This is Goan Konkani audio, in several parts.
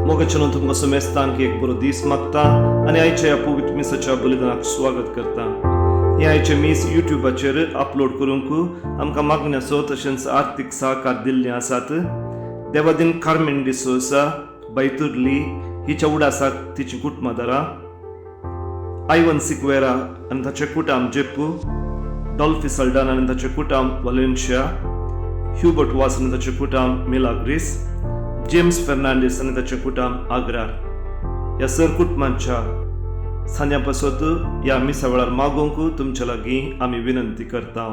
मोगाच्यान तुमकां सुमेस्तांक एक बरो दीस मागता आनी आयच्या ह्या पवित्र मिसाच्या बलिदानाक स्वागत करता. हें आयचें मीस युट्यूबाचेर अपलोड करूंक आमकां मागण्याचो तशेंच आर्थीक सहकार दिल्ले आसात. देवादीन कार्मेन डिसोसा बैतुर्ली हिच्या उडासाक तिची कुटुंबादारां, आयवन सिक्वेरा आनी ताचें कुटाम जेप्पू, डॉल्फी सल्डान आनी ताचें कुटाम वालेन्शिया, ह्युबर्ट वास आनी ताचें कुटाम मिलाग्रीस, जेम्स फेर्नांडीस आनी ताचें कुटाम आग्रार. ह्या सर कुटुंबांच्या सांद्या पासत ह्या मिसा वेळार मागूंक तुमच्या लागीं आमी विनंती करता.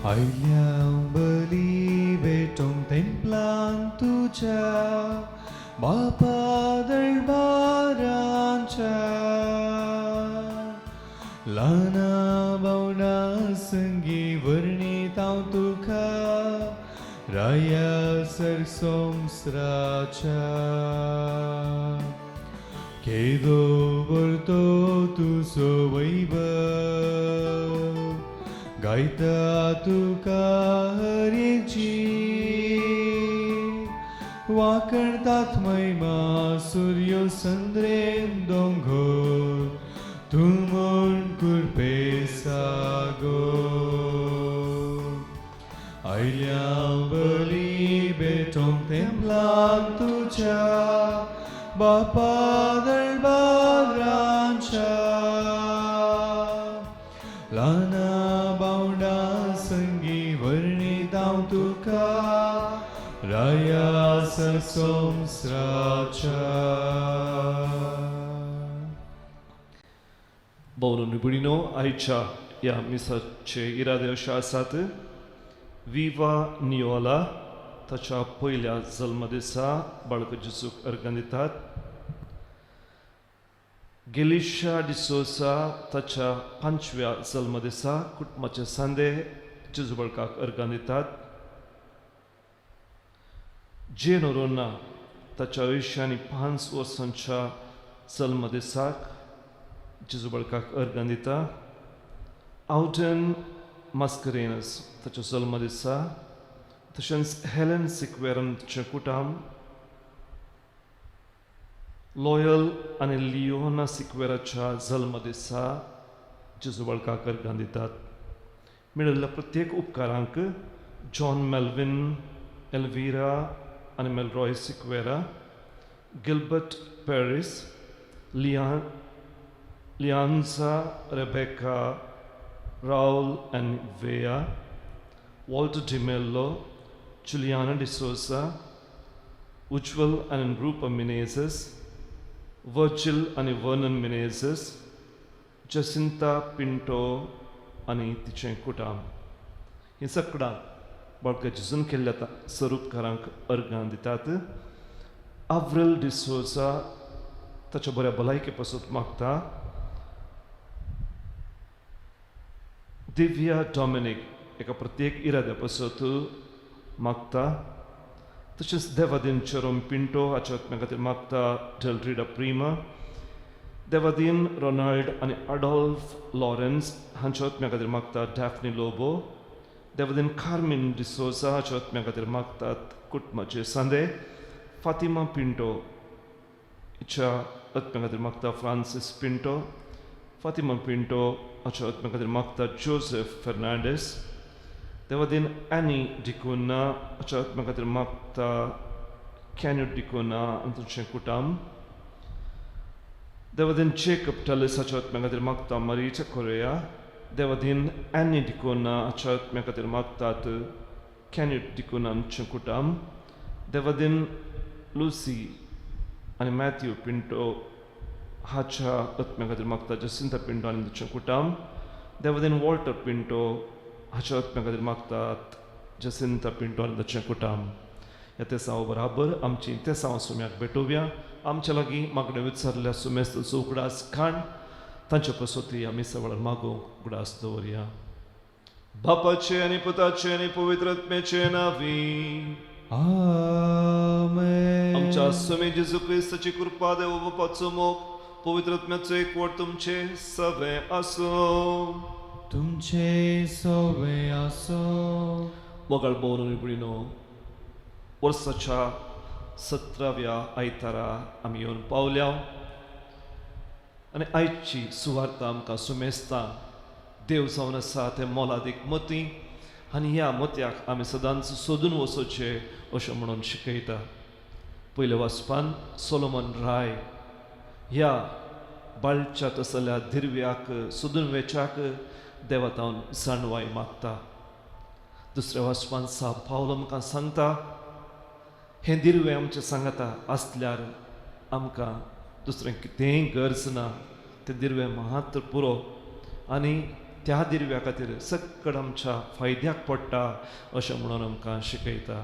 आयल्या बली भेटोंक तेंपलान तुज्या बापा दरबारांच्या ल्हाना भावना संगी वर्णीत हांव तुका राया सर संवसाराच्या. केदो व्हरतो तुजो वैभव गायता तुका हरेची वाकणतात महिमा सूर्यो संद्रेन दोंगोर तूं म्हूण कुरपे सागो. आयल्या बली भेटोंक तेंपलान तुज्या बापा दरबारांच्या ल्हाना भावंडा संगी वर्णीत हांव तुका राया संवसाराच्या. भोवन निबुडिनो, आयच्या ह्या मिसाचे इरादे अशे आसात. विवा नियोला ताच्या पयल्या जल्मदिसा बाळक जेजूक अर्गां दितात. गेलिशा डिसोसा ताच्या पांचव्या जल्मदिसा कुटुंबाचे सांदे जेजू बाळकाक अर्गां दितात. जेन रोना ताच्या 85 वर्सांच्या जल्मदिसाक जेजू बाळकाक अर्गां दिता. आवटन मास्करेनस ताच्या जल्मदिसा, तशेंच हेलन सिक्वेरन ताचें कुटाम, लॉयल आनी लियोना सिक्वेराच्या जल्मदिसा जेजू बाळकाक अर्गां दितात. मेळिल्ल्या प्रत्येक उपकारांक जॉन मेल्विन एल्विरा आनी मेलरॉय सिक्वेरा, गिल्बर्ट पॅरीस, लियांजा रेबेका, राउल आनी वेया, वॉल्टर डिमेल्लो, जुलियाना डिसोजा, उज्वल आनी रूपा मिनेझस, वर्जिल आनी वर्नन मिनेझस, जसिंता पिंटो आनी तिचें कुटाम. हीं सगळां बाळका जेजून केल्ल्या सरूपकारांक अर्गां दितात. आव्रल डिसोजा ताच्या बऱ्या भलायके पासत मागता. दिव्या डॉमिनीक एका प्रत्येक इराद्या पासत मागता. तशेंच देवादीन चेरोम पिंटो हाच्या आत्म्या खातीर मागता डेलरिडा प्रिमा. देवादीन रोनाल्ड आनी अडॉल्फ लॉरेन्स हांच्या आत्म्या खातीर मागता डॅफनी लोबो. देवादीन कार्मीन डिसोजा हाच्या आत्म्या खातीर मागतात कुटुंबाचे सांदे. फातिमा पिंटो हिच्या आत्म्या खातीर मागता फ्रांसीस पिंटो. फातिमा पिंटो हाच्या आत्म्या खातीर मागता जोसेफ फेर्नांडीस. देवादीन एनी डिकुन्हा हाच्या आत्म्या खातीर मागता कॅन्यूट डिकुन्हा आनी तांचें कुटाम. देवादीन जेकब टेलिस हाच्या आत्म्या खातीर मागता मरीचा कोरेया. देवादीन एनी डिकुन्हा हाच्या आत्म्या खातीर मागतात कॅन्यूट डिकुन्हा आमचें कुटाम. देवादीन लुसी आनी मॅथ्यू पिंटो हाच्या आत्म्या खातीर मागता जसिंता पिंटो आनी ताचें कुटाम. देवादीन वॉल्टर पिंटो हाच्या आत्म्या खातीर मागतात जसिंता पिंटो आनी ताचें कुटाम. ह्या तेसांव बराबर आमची तेसांव सुम्याक भेटोवया. आमच्या लागीं मागण्यो विचारल्या सुमेस्त उगडास खाण तांचे पसोती आमी सवळ मागूंक उगडास दवरया. बापाचे आनी पुताचे आनी पवित्र आत्म्याचे नांवी. आमेन. आमच्या स्वामी जेजू क्रिस्ताची कृपा, देव बापाचो मोग, पवित्र आत्म्याचो एकवट तुमचे सगळे आसूं. तुमचे सवे आसो. मोगाळ भोवन भयणीनो, वर्साच्या 17व्या आयतारा आमी येवन पावल्या आनी आयची सुवार्ता आमकां सुमेस्ता देव जावन आसा तें मोलादीक मती आनी ह्या मोतयाक आमी सदांच सोदून वचोचें अशें म्हणून शिकयता. पयल्या वाचपान सोलोमन राय ह्या बाळच्या तसल्या दिर्व्याक सोदून वेच्याक देवातावन जाणवाय मागता. दुसऱ्या वाचपान सा पावल आमकां सांगता हें दिर्वें आमचें सांगता आसल्यार आमकां दुसरें कितेंय गरज ना, तें दिर्वें मात्र पुरो आनी त्या दिर्व्या खातीर सकड आमच्या फायद्याक पडटा अशें म्हणून आमकां शिकयता.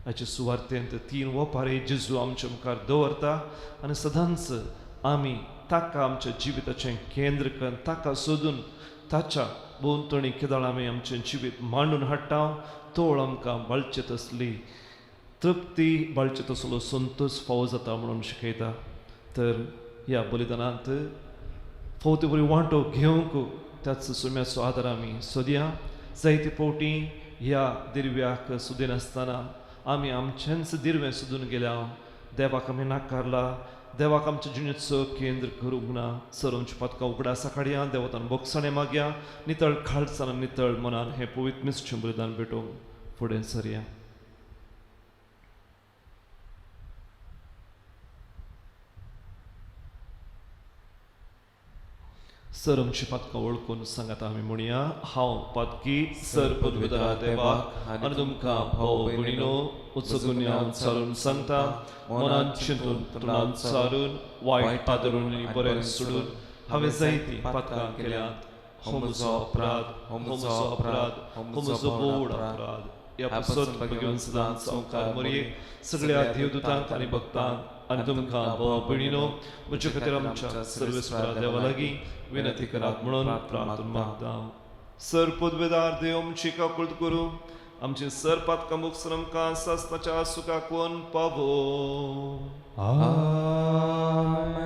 हाचे सुवार्तेंत 3 ओपारी जेजू आमच्या मुखार दवरता आनी सदांच आमी ताका आमच्या जिविताचें केंद्र करून ताका सोदून ताच्या भोंवतणी केदळ आमी आमचें जिवीत मांडून हाडटा तोळ आमकां बाळचे तसली तृप्ती, बाळचे तसलो संतोश फावो जाता म्हणून शिकयता. तर ह्या बलिदानांत फावते बरी वांटो घेवंक त्याच सुम्याचो आदार आमी सोदया. जायते फावटी ह्या दिर्व्याक सोदिनासतना आमी आमचेंच दिर्वें सोदून गेल्या, देवाक आमी नाकारला, देवाक आमच्या जिणेचो केंद्र करूंक ना. सर आमची पातकां उगडासा काडया, देवतान बोगसणें मागया, नितळ खालसान नितळ मनान हें पवित्र मिसचें बलिदान भेटोवंक फुडें सरया. सर आमची पातकां वळखून सांगात आमी म्हणया, हांव पातकी सर पदवीधरा देवाक आनी तुमकां भाव भयणीनो उच्च गुन्यांव चालून सांगता, मनान चिंतून तोंडान चारून वायट आदरून आनी बरें सोडून हांवें जायतीं पातकां केल्यांत. हो म्हजो अपराध, हो म्हजो अपराध, हो म्हजो बोड अपराध. ह्या पासत भगवान सदांच संवकार मोरयेक सगळ्या देवदूतांक आनी भक्तांक आनी तुमकां भाव भयणीनो म्हजे खातीर आमच्या सर्वेस्परा देवा लागीं विनंती करात म्हणून प्रार्थना मागता. सर पदवेदार देव आमची काकुळट करूं, आमची सर पातकां मुक्सर आमकां सासणाच्या सुखाक वन पावो. आमेन.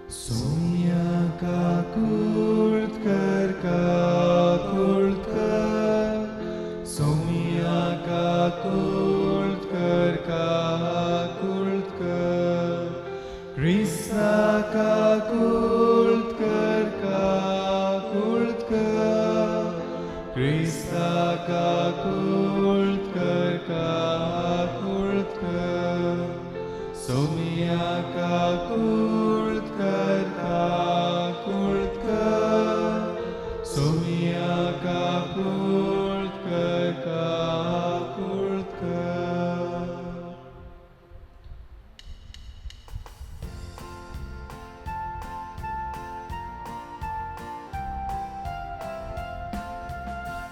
सोम्या काकुळट कर, काकुळट कर, सोम्या काकुळट कर, काकुळट कर, क्रिस्ता काकुळट कर, काकुळट कर, क्रिस्ता काकुळट कर, काकुळट कर, सोम्या काकुळट कर, काकुळट कर, सोम्या काकुळट कर, काकुळट कर.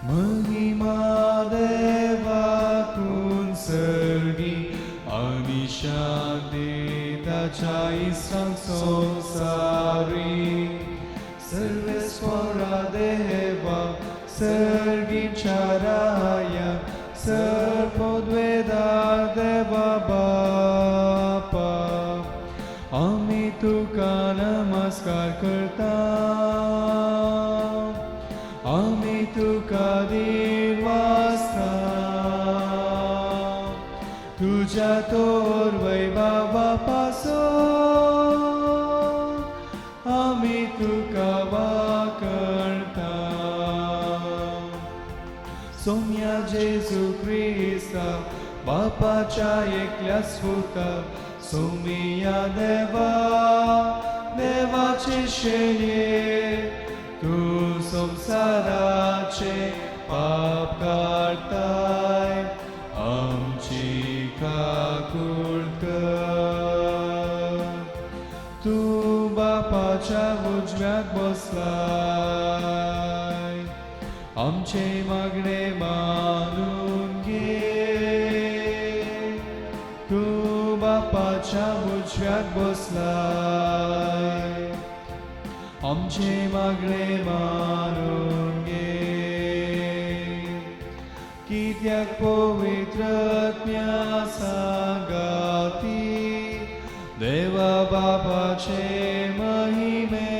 महिमा देवाकून सर्गी आनी शांती ताच्या इश्टांक संवसारी. सर्वेस्परा देवा सर्गीच्या राया, सर्पद्वेदा देवा बापा, आमी तुका नमस्कार करता, आमी तुका दिवासता, तुज्या तोर वैभवा पासून आमी तुका वाकणता. सोम्या जेजू क्रिस्ता बापाच्या एकल्याच पुता, सोम्या देवा देवाचे शेये, तूं संवसाराचे पाप काडताय, आमची काकुळट कर. तूं बापाच्या उजव्याक बसलाय, आमचे मागणे मानून घे. तूं बापाच्या उजव्याक बसलाय आमचे मागणे मानून घे कित्याक पवित्र आत्म्या सांगाती देवा बापाचे महिमे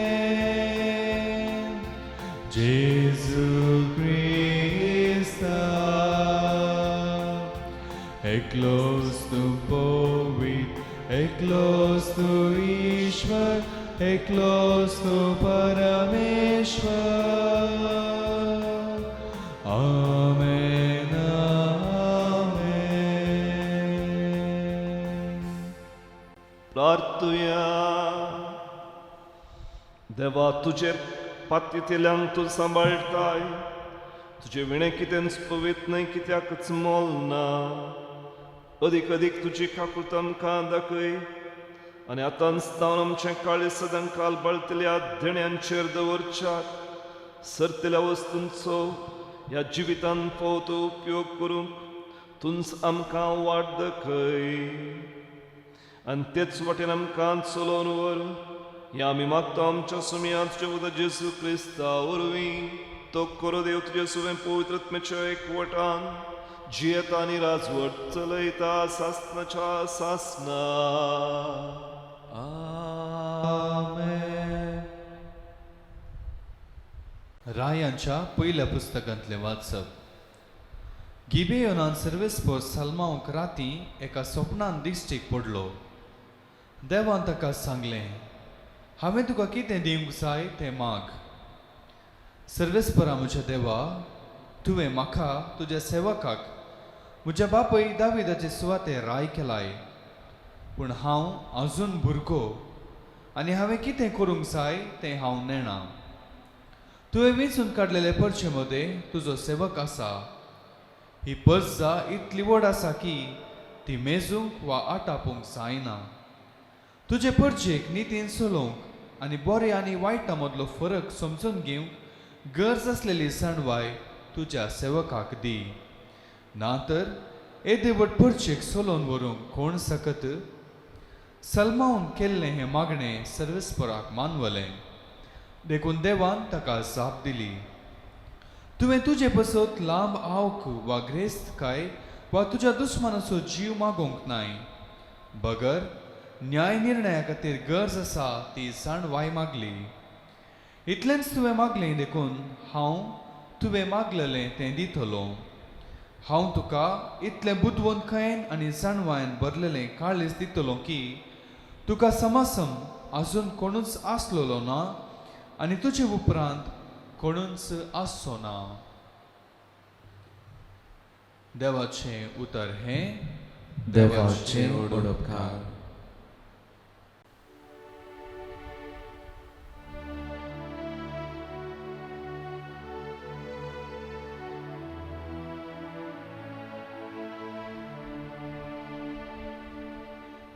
जेजू क्रिस्ता एकलोच तूं पवित्र एकलोच तूं ईश्वर एकलोच तूं परमेश्वर. आमेन आमेन. प्रार्थुया. देवा तुजेर पातयेतल्यांक तूं सांबाळटाय तुजे विणें कितेंच पवित्र न्हय कित्याकच मोल ना. अदीक अदीक तुजी काकूत आमकां दाखय आनी आतांच तावन आमचें काळीज सदां काल बाळतल्या देण्यांचेर दवरच्याक सरतल्या वस्तूंचो ह्या जिवितान फावो तो उपयोग करूंक तूंच आमकां वाट दाखय आनी तेच वाटेन आमकां चलोवन व्हर. ह्या आमी मागता आमच्या सुमया तुज्या पुता जेजू क्रिस्ता वरवीं. तो करो देव तुजे सुवें पवित्र आत्म्याच्या एकवटान जियेता आनी राजवट चलयता सासनाच्या सासना. आमेन. रायांच्या पयल्या पुस्तकांतलें वाचप. गिबेयोनान सर्वेस्पोर सलमावंक राती एका स्वप्नान दिश्टीक पडलो. देवान ताका सांगलें, हांवें तुका कितें दिवंक जाय तें माग. सर्वेस्परा म्हज्या देवा, तुवें म्हाका तुज्या सेवकाक म्हज्या बापय दाविदाचे सुवाते राय केलाय, पूण हांव अजून भुरगो आनी हांवें कितें करूंक जाय तें हांव नेणा. तुवें वेंचून काडलेले परचे मदें तुजो सेवक आसा. ही परजा इतली व्हड आसा की ती मेजूंक वा आटापूंक जायना. तुजे परजेक नितीन चलोवंक आनी बरे आनी वायटा मदलो फरक समजून घेवंक गरज आसलेली जाणवाय तुज्या सेवकाक दी. ना तर येदे व्हड परजेक चलोवन व्हरूंक कोण सकत? सलमावन केल्लें हें मागणें सर्वेस्पराक मानवलें, देखून देवान ताका जाप दिली. तुवें तुजे पसत लांब आवक वा ग्रेस्तकाय वा तुज्या दुस्मानाचो जीव मागोवंक नाय, बगर न्याय निर्णया खातीर गरज आसा ती जाणवाय मागली. इतलेंच तुवें मागलें, देखून हांव तुवें मागलेलें तें दितलो. हांव तुका इतलें बुदवंतकायेन आनी जाणवायेन भरलेलें काळीज दितलो की तुका समासम आजून कोणूच आसलेलो ना आनी तुजे उपरांत कोणूच आसचो ना. देवाचें उतर हें. देवाचें उपकार.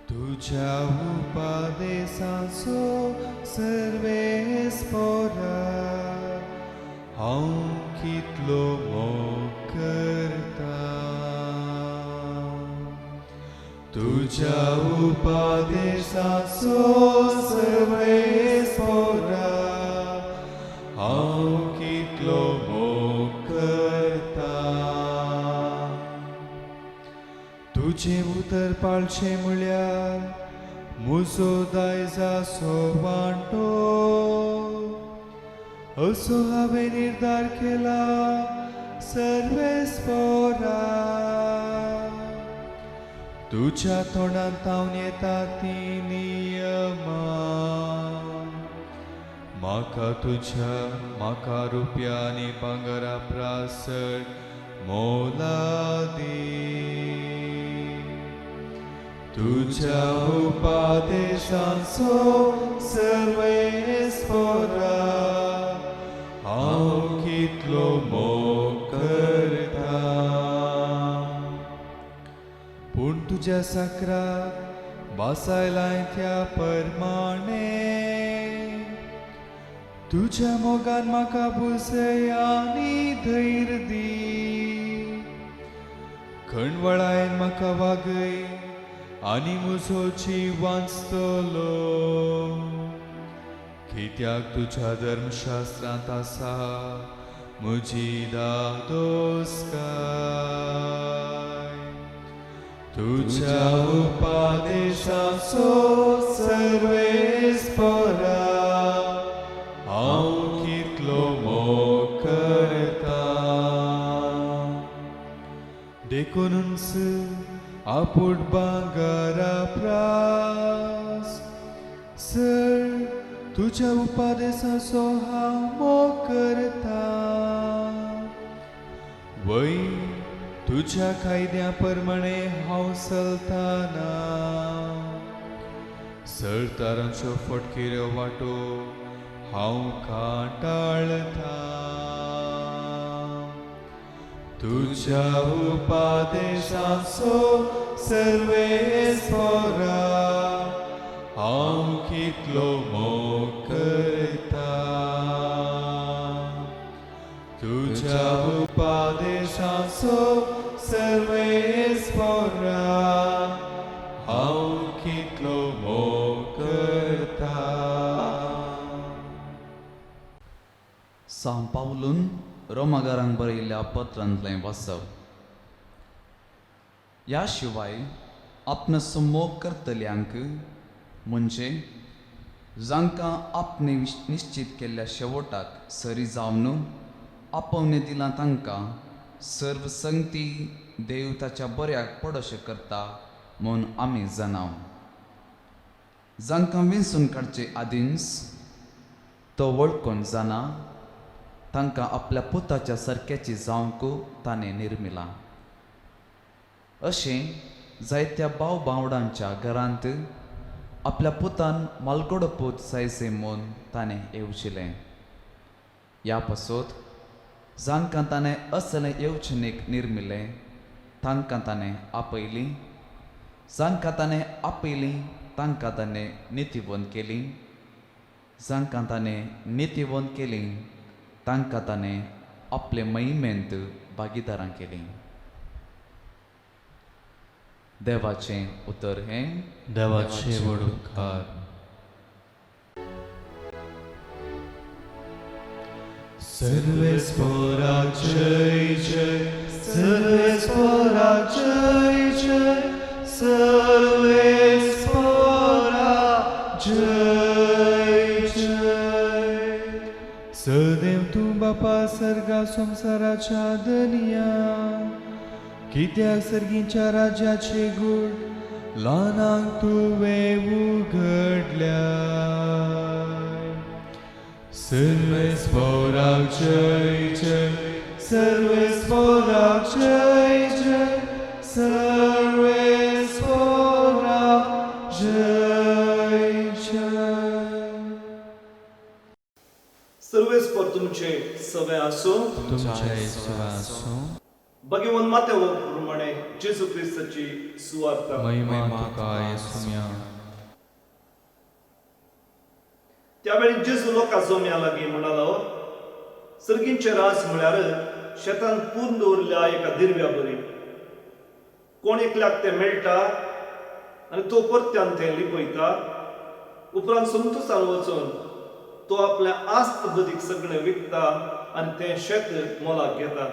तुझ्या उपदेशाचो सर्वेस्पोरा हांव कितलो मोग करता. तुझ्या उपदेशाचो सर्वेस्पोरा हांव कितलो मोग करता. तुजें उतर पाळचें म्हळ्यार म्हजो दायजाचो वांटो असो हांवें निर्धार केला सर्वेस्पोरा. तुज्या तोंडांत तावन येता ती नियमां म्हाका तुज्या म्हाका रुपया आनी भांगरा प्रासट मोलादी. तुझ्या उपदेशांचो सर्वेस्पोरा हांव कितलो मोग करता. पूण तुज्या साकराक बासायलाय त्या परमाणे तुज्या मोगान म्हाका बुसय आनी धैर्य दी. खणवळायन म्हाका वागय आनी म्हजो जीव वांचतलो. कित्याक तुज्या धर्मशास्त्रांत आसा म्हजी दादोसकाय. तुज्या उपादेशाचो सर्वेस्परा हांव कितलो मोग करता. देखूनच आपूट भांगरा प्रास सर तुज्या उपादेशाचो हांव मोग करता. वय तुज्या कायद्या प्रमाणे हांव चलताना सरदारांच्यो फटकिऱ्यो वाटो हांव कांटाळटा. तुज्या उपादेशाचो सर्वेस्परा हांव कितलो मोग करता. तुज्या उपादेशाचो सर्वेस्परा हांव कितलो मोग करता. सां पावलून रोमागारांक बरयल्ल्या पत्रांतलें वाचप. ह्या शिवाय आपणाचो मोग करतल्यांक, म्हणजे जांकां आपणे निश्चित केल्ल्या शेवटाक सरी जावन आपोवणें दिलां तांकां सर्व संगती देव ताच्या बऱ्याक पडोशें करता म्हूण आमी जाणाव. जांकां विंचून काडचे आदींच तो वळखून जाणा तांकां आपल्या पुताच्या सारक्याची जावंक ताणें निर्मिलां. अशें जायत्या भाव भावडांच्या घरांत आपल्या पुतान मालगडो पूत जायचे म्हूण ताणें येवजिलें. ह्या पासत जांकां ताणें असलें येवजणेक निर्मिलें तांकां ताणें आपयलीं, जांकां ताणें आपयलीं तांकां ताणें नितीवंत केलीं, जांकां ताणें नितीवंत केलीं तांकां ताणें आपले महिमेंत भागीदारां केलीं. देवाचें उतर हें. देवाचे व्हड उपकार. सर्वेस्परा जय जय, सर्वेस्परा जय जय, सर्वेस्परा जय जय. सदैव तूं बापा सर्गा संवसाराच्या दनया, कित्याक सर्गीच्या राज्याचे गूढ ल्हानांक तुवें उगडल्या. सर्वेस्पराक जय जय, सर्वेस्पराक जय जय, सर्वेस्पराक जय जय. सर्वेस्पर तुमचे सवे आसूं. तुमच्या आसूं. भगवान मातेव प्रमाणे जेजू क्रिस्ताची सुवार्ता. महिमा तुका येसुम्या. त्यावेळी जेजू लोकां जम्या लागीं म्हणालो, सर्गींचे राज म्हळ्यार शेतान पूर्ण दवरिल्ल्या एका दिरव्या बरी. कोण एकल्याक तें मेळटा आनी तो परत्यान तें लिपयता. उपरांत संतोसान वचून तो आपल्या आस्त बदीक सगळें विकता आनी तें शेत मोलाक घेता.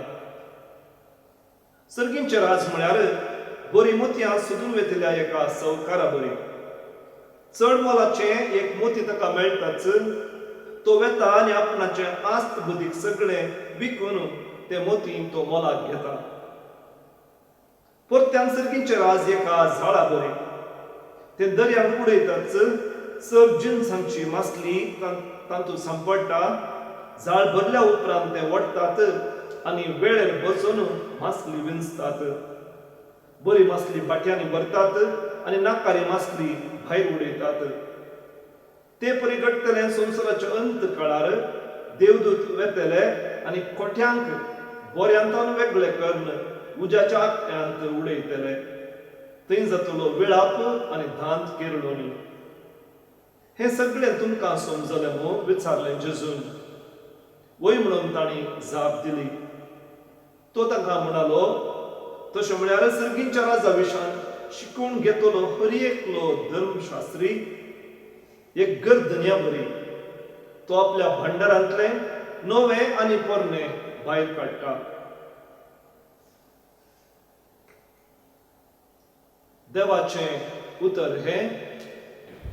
सर्गींचे राज म्हळ्यार बरी मोतयां सोदून वेतल्या एका सवकारा बरी. चड मोलाचें एक मोती ताका मेळटाच तो वेता आनी आपणाचें आस्त बुदीक सगळें विकून ते मोती तो मोलाक घेता. परत्यान सर्गींचे राज एका झाडा बरी. ते दर्यांत उडयताच चड जिनसांची मासली तातूंत सांपडटा. झाड भरल्या उपरांत ते ओडटात आनी वेळेर बसून मासली विंचतात. बरी मासली बाट्यांनी भरतात आनी नाकारी मासली भायर उडयतात. ते परी घडटलें संवसाराच्या अंत काळार देवदूत वेतले आनी खोट्यांक बोऱ्यांतान वेगळे करून उज्याच्या आंकट्यांत उडयतले. थंय जातलो विळाप आनी दांत केरळोणी. हें सगळें तुमकां समजलें मू? विचारलें जेजून. वय म्हणून तांणी जाप दिली. तो तांकां म्हणालो, तशें म्हळ्यार सर्गींच्या राजा विशान शिकोवन घेतलो हर एकलो धर्मशास्त्री एक गर्दन्या बरी तो आपल्या भांडारांतलें नवें आनी पोरणें भायर काडटा. देवाचें उतर हें.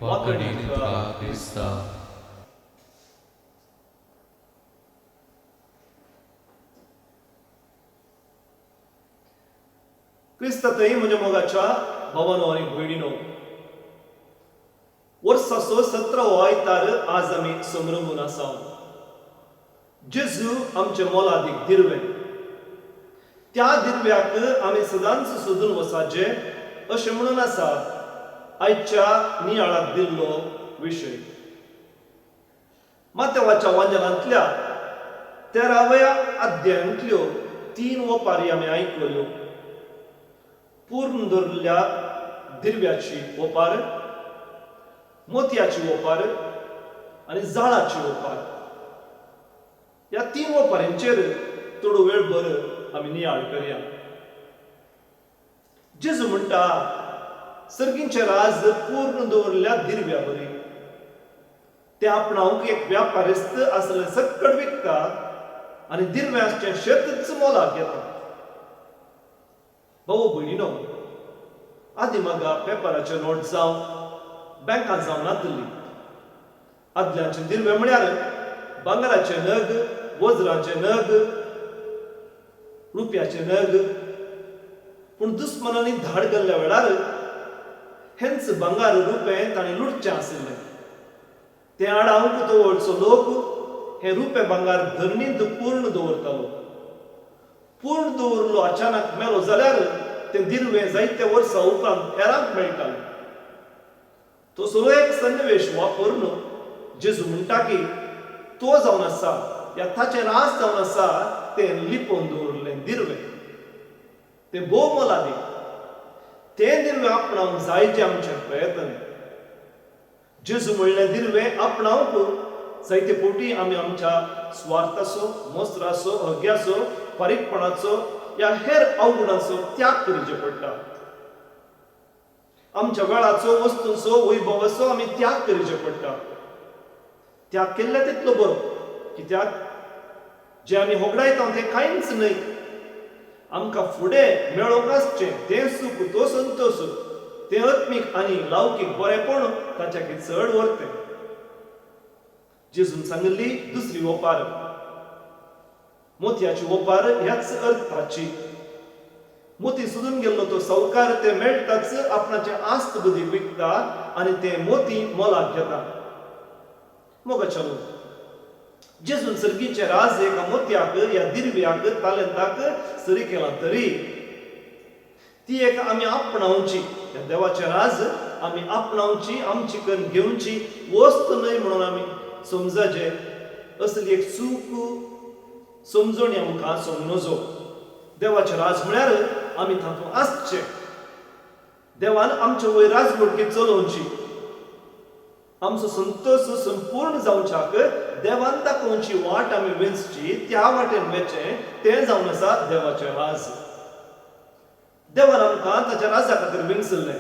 वांकडी तुका क्रिस्ता. क्रिस्तांतय म्हज्या मोगाच्या भावानो आनी भयणीनो, वर्साचो 17वो आयतार आज आमी संभ्रमून आसा. जेजू आमचे मोलादीक दिर्वें, त्या दिर्व्याक आमी सदांच सोदून वचाचें अशें म्हणून आसा आयच्या नियाळाक दिल्लो विशय. मातेवाच्या वांजनांतल्या 13व्या अध्यायांतल्यो 3 ओपारी आमी आयकल्यो. पूर्ण दवरिल्ल्या दिर्व्याची ओपार, मोतयाची ओपार आनी जाळाची ओपार, ह्या 3 ओपारींचेर थोडो वेळ भर आमी नियाळ करया. जेजू म्हणटा, सर्गींचें राज पूर्ण दवरिल्ल्या दिर्व्या बरी. ते आपणावंक एक व्यापारिस्त आसलें सक्कड विकता आनी दिर्व्याचें शेतच मोलाक घेता. भाऊ भयणीनो, आदी मागा पेपराचे नोट जावं बँकां जावं नातली. आदल्यांचे दिर्वे म्हळ्यार भांगराचे नग, वज्राचे नग, रुपयाचे नग. पूण दुस्मनांनी धाड घाल्ल्या वेळार हेंच भांगर रुपें ताणें लुटचें आशिल्लें. तें आडावंक तवळचो लोक हें रुपें भांगर धरणींत पूर्ण दवरतालो. पूर्ण दवरलो अचानक मेलो जाल्यार तें दिर्वें जायते वर्सां उपरांत हेरांक मेळटालें. तसलो एक सन्निवेश वापरून जेजू म्हणटा की तो जावन आसा या ताचें राज जावन आसा तें लिपोवन दवरिल्लें दिर्वें, तें भोव मोलादीक. तें दिर्वें आपणावंक जाय जें आमचें प्रयत्न. जेजू म्हणलें दिर्वें आपणावंक जायते फावटी आमी आमच्या स्वार्थाचो, मोसराचो, हग्याचो, फारीकपणाचो या हेर अवगुणांचो त्याग करचो पडटा. आमच्या वेळाचो, वस्तूंचो, वैभवाचो आमी त्याग करचो पडटा. त्याग केल्ले तितलो बरो, कित्याक जें आमी होगडायता तें कांयच न्हय. आमकां फुडें मेळोवंक आसचें तें सूख, तो संतोश, तें आत्मीक आनी लौकीक बरेपण ताच्याकी चड व्हरतें. जेजून सांगिल्ली दुसरी ओपार, मोतयाची ओपार ह्याच अर्थाची. मोती सोदून गेल्लो तो सावकार ते मेळटाच आपणाचे आस्त बुद्धी विकता आनी ते मोती मोलाक घेता. मोगाच्या जेजून सर्गीचे राज एका मोतयाक या दिर्व्याक तालेंताक सरी केला तरी ती एक आमी आपणावची, ह्या देवाचे राज आमी आपणावची, आमची करून घेवची वस्त न्हय म्हणून आमी समजाचे. असली एक चूक समजणी आमकां समजो. देवाचें राज म्हळ्यार आमी तातूंत आसचें. देवान आमचे वयर राजवटकी चलोवची, आमचो संतोश संपूर्ण जावच्याक देवान दाखोवची वाट आमी वेंचची, त्या वाटेन वेचें, तें जावन आसा देवाचें राज. देवान आमकां ताच्या राजा खातीर विंचल्लें,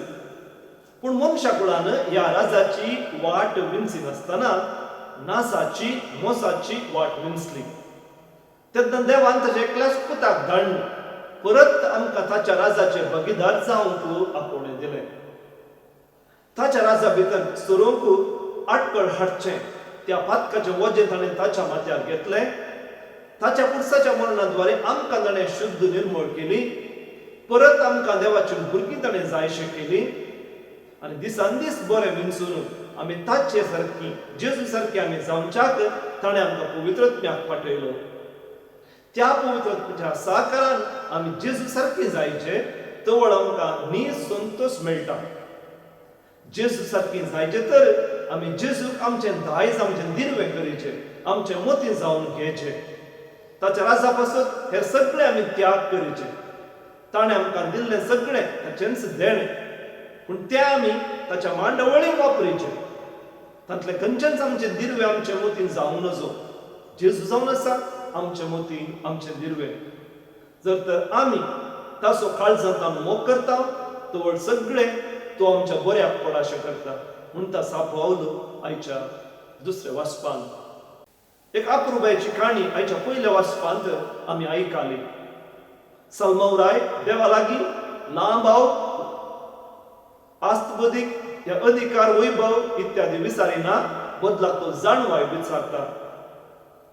पूण मनशा कुळान ह्या राजाची वाट विंचिनासतना नासाची, मोसाची वाट विंचली. तेन्ना देवान ताच्या एकल्याच पुताक धाडून परत आमकां ताच्या राजाचे भागीदार जावंक आपोवणें दिलें. ताच्या राजा भितर सरोवंक आटकळ हाडचें त्या पातकाचें वजें ताणें ताच्या माथ्यार घेतलें. ताच्या पुरसाच्या मरणाद्वारे आमकां ताणें शुद्ध निर्मळ केली. परत आमकां देवाची भुरगीं ताणें जायशें केली आनी दिसान दीस बरें विंचून आमी ताचे सारकी, जेजू सारकी आमी जावच्याक ताणें आमकां पवित्रत्म्याक पाठयलो. त्या पवित्रत्म्याच्या साकारान आमी जेजू सारकी जायचे तवळ आमकां नीज संतोश मेळटा. जेजू सारकी जायचे तर आमी जेजूक आमचें दायज, आमचें दिर्वें करीचें, आमचें मोती जावन घेवचें. ताच्या राजा पासत हे सगळें आमी त्याग करीचे. ताणें आमकां दिल्लें सगळें ताचेंच देणें, पूण तें आमी ताच्या मांडवळीन वापरीचें. तांतलें खंयचेंच आमचें दिर्वें आमचें मोतीन जावं नजो. जेजू जावन आसा आमचें मोती, आमचें दिर्वें. जर तर आमी ताचो काळजांत मोग करता, तवळ सगळें तो आमच्या बऱ्याक पडाशें करता म्हणटा सापावलो आयच्या दुसऱ्या वाचपान. एक अप्रुबायेची काणी आयच्या पयल्या वाचपांत आमी आयकाली. सलमाव राय देवा लागीं लांब आस्तबदीक या अधिकार वैभव इत्यादी विचारिना, बदलाक तो जाणवाय विचारता.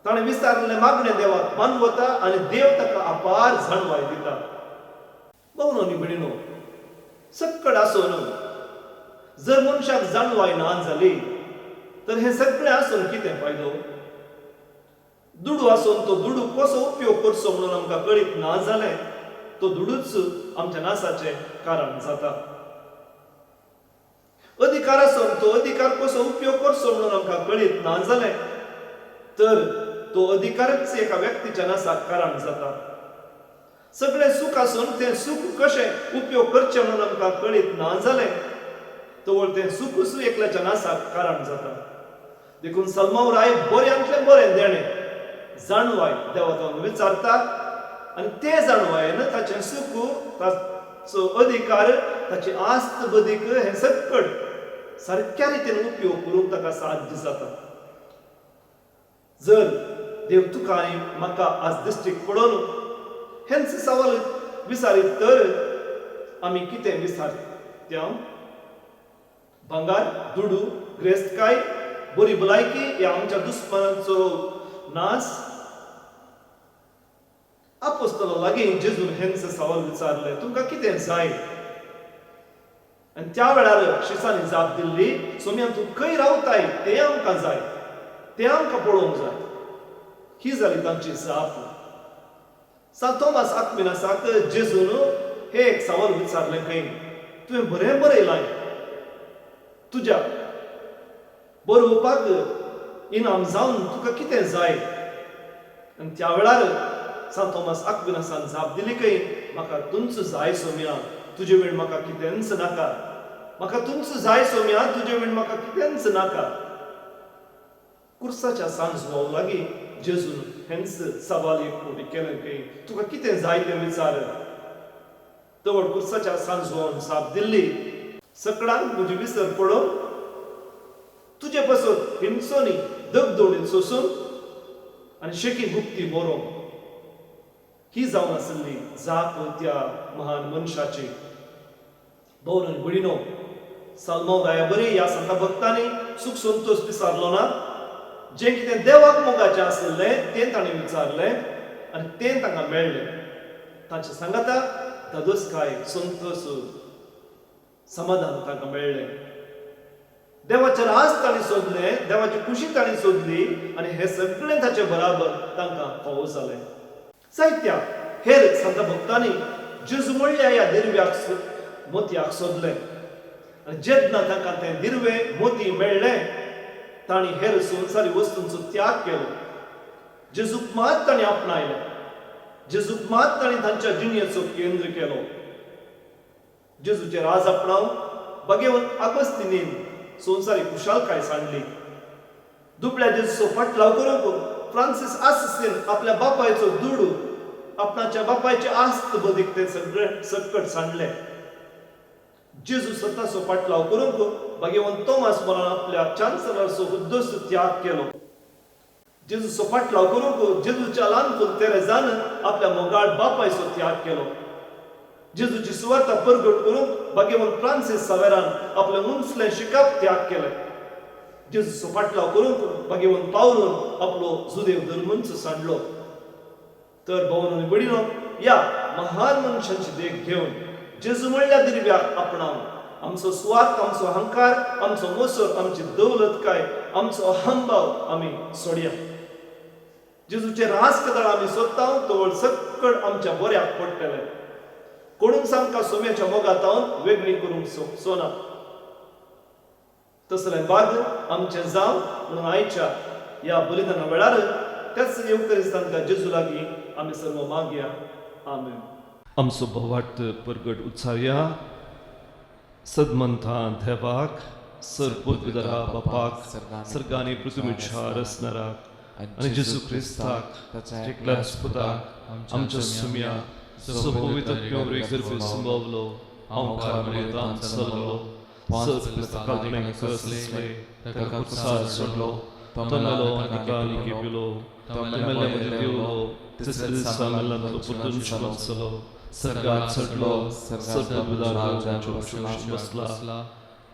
ताणें विचारिल्लें मागणें देवाक मानवता आनी देव ताका अपार जाणवाय दिता. भोवनो न्ही भयणीनो, सक्कड आसून जर मनशाक जाणवाय ना जाली तर हें सगळें आसून कितें फायदो? दुडू आसून तो दुडू कसो उपयोग करचो म्हणून आमकां कळीत ना जालें तो दुडूच आमच्या नासाचें कारण जाता. अधिकार आसून तो अधिकार कसो उपयोग करचो म्हणून आमकां कळीत ना जालें तर तो अधिकारच एका व्यक्तीच्या नासाक कारण जाता. सगळें सूख आसून तें सूख कशें उपयोग करचें म्हणून आमकां कळीत ना जालें तवळ तें सुखूच एकल्याच्या नासाक कारण जाता. देखून सलमाव राय बऱ्यांतलें बरें देणें जाणवाय देवा विचारता आनी ते जाणवायेन ताचें सूख, ताचो अधिकार, ताची आस्त बदीक हें सक्कड सारक्या रितीन उपयोग करूंक ताका साध्य जाता. जर देव तुका आनी म्हाका आज दिश्टीक पडोवन हेंच सवाल विचारीत तर आमी कितें विचारत्या? भांगार, दुडू, ग्रेस्तकाय, बरी भलायकी ह्या आमच्या दुस्मानाचो नास? आपोस्तलो लागीं जेजून हेंच सवाल विचारलें, तुमकां कितें जाय? आनी त्या वेळार शिसांनी जाप दिल्ली, सोम्यान तूं खंय रावताय तें आमकां जाय, तें आमकां पळोवंक जाय. ही जाली तांची जाप. सांत थोमास आक्विनासाक जेजून हें एक सवाल विचारलें खंय, तुवें बरें बरयलां, तुज्या बरोवपाक इनाम जावन तुका कितें जाय? आनी त्या वेळार सांत थोमास आक्विनासान जाप दिली खंय, म्हाका तुमचो जाय सोम्या, तुजे वेळ म्हाका कितेंच नाका. म्हाका तुमचो जाय सोम्या, तुजे वेळ म्हाका कितेंच नाका. कुर्साच्या सांजवाव लागीं जेजून हेंच सवाल एक फावटी केलें खंय, तुका कितें जाय तें विचार. तवळ कुर्साच्या सांजवान जाप दिल्ली, सकडांक म्हजी विसर पडोवन तुजे पासत हिंसोनी दगदोणी सोसून आनी शेकी गुप्ती मोरोंक. ही जावन आशिल्ली जाप त्या महान मनशाची. भोवन आनी भयणीनो, सालमाव राया बरी ह्या संता भक्तांनी सूख संतोश विचारलो ना. जें कितें देवाक मोगाचें आशिल्लें तें ताणें विचारलें आनी तें तांकां मेळ्ळें. तांचे सांगाता धादोसकाय, संतोश, समाधान तांकां मेळ्ळें. देवाचें राज तांणी सोदलें, देवाची खुशी तांणी सोदली आनी हें सगळें ताचे बराबर तांकां फावो जालें. जायत्या हेर संत भक्तांनी जेजू म्हणल्या ह्या दिरव्याक मोतयाक सोदलें आनी जेन्ना तांकां तें दिरवे मोती मेळ्ळें तांणी हेर संवसारी वस्तूंचो त्याग केलो. जेजूक मात तांणी आपणायलें. जेजूक मात तांणी तांच्या जिणेचो केंद्र केलो. जेजूचें राज आपणावन बागेवन आगोस्तिनीन संवसारी खुशालकाय सांडली. दुबळ्या जेजूचो फाटलाव करूंक फ्रांसीस आसिसीन आपल्या बापायचो दुडू, आपणाच्या बापायचे आस्त बदीक तें सगळें सक्कट सांडलें. जेजू स्वताचो फाटलाव करूंक बागेवन तोमास मोरान आपल्या चान्सलरचो हुद्दोस त्याग केलो. जेजूचो फाटलाव करूंक जेजूच्या ल्हानफूल तेरेजान आपल्या मोगाळ बापायचो त्याग केलो. जेजूची सुवार्ता परगट करूंक बागेवन फ्रांसीस सावेरान आपलें उंचलें शिकप त्याग केलें. जेजूचो फाटलाव करूंक बागेवन पावलून आपलो जुदेव धर्मूच सांडलो. तर भोवन आनी भयणीनो, ह्या महान मनशांची देख घेवन जेजू म्हणल्या दिरव्याक आपणावन आमचो सुवार्थ, आमचो अहंकार, आमचो मोसर, आमची दौलतकाय, आमचो अहंभाव आमी सोडया. जेजूचें राज कदळ आमी सोदता तवळ सक्कड आमच्या बऱ्याक पडटलें. कोणूच आमकां सोम्याच्या मोगातावन वेगळी करूंक सोना. तसलें बाग आमचें जावं म्हणून आयच्या ह्या बलिदाना वेळार त्याच येवकरिस्तांतल्या जेजू लागीं आमी सर्व मागया. आमेन. आमचो भवार्थ परगट उत्साया सदमंथा देवाक, सर पुर्तुदरा बापाक, सर्गानी पृथ्वीच्या रचणाराक आनी जेजू क्रिस्ताक एकल्याच पुताक आमच्या सुम्या, जो पवित्र गर्भ संभवलो, हांव कार्मेलीतान चल्लो, सगळे सकाळफुडें कसले ताका कुसार सोडलो, तो मेलो आनी ताका पिलो, तो मेल्ल्या मदीं देवलो, तिसऱ्या दिसा मेल्ल्यांतलो परतून जिवन जालो, सर्गार चडलो, सर्ग बसला,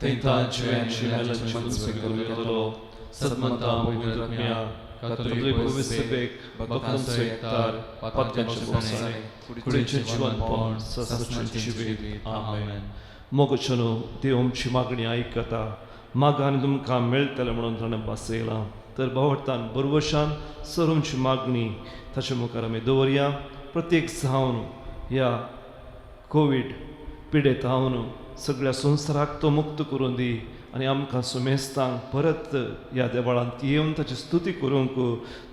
थंय जिव्यांची मेल्ल्यांची मनस्वी करूंक येतलो. सदमंता पवित्र आत्म्या, कातोलीक पवित्र सभेक, भक्तांचो एकतार, पातकांचें भोगसणें, कुडीचें जिवनपण, सदांचें जिवीत. आमेन. मोगचनो देव आमची मागणी आयकता, मागा आनी तुमकां मेळटलें म्हणून ताणें भासयलां. तर भावार्थान बरवशान सर आमची मागणी ताचे मुखार आमी दवरया. प्रत्येक जावन ह्या कोवीड पिडेत हावन सगळ्या संवसाराक तो मुक्त करून दी आनी आमकां सुमेस्तांक परत ह्या देवळांत येवन ताची स्तुती करूंक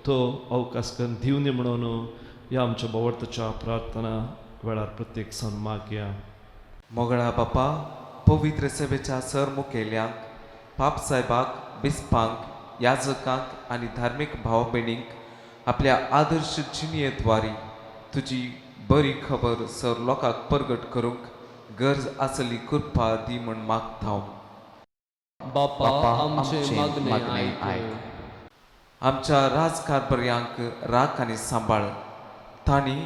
तो अवकाश करून दिवनी म्हणून ह्या आमच्या भावार्थाच्या प्रार्थना वेळार प्रत्येक जावन मागया. मोगळा बापा, पवित्र सभेच्या सर मुखेल्यांक, पापसाहेबाक, बिस्पांक, याजकांक आनी धार्मीक भाव भयणींक आपल्या आदर्श जिणयेद्वारी तुजी बरी खबर सर लोकांक परगट करूंक गरज आसली कृपा दी म्हूण मागता. बापा, आमचे मागणे आयक. आमच्या राजकारभार्यांक राख आनी सांबाळ, तांणी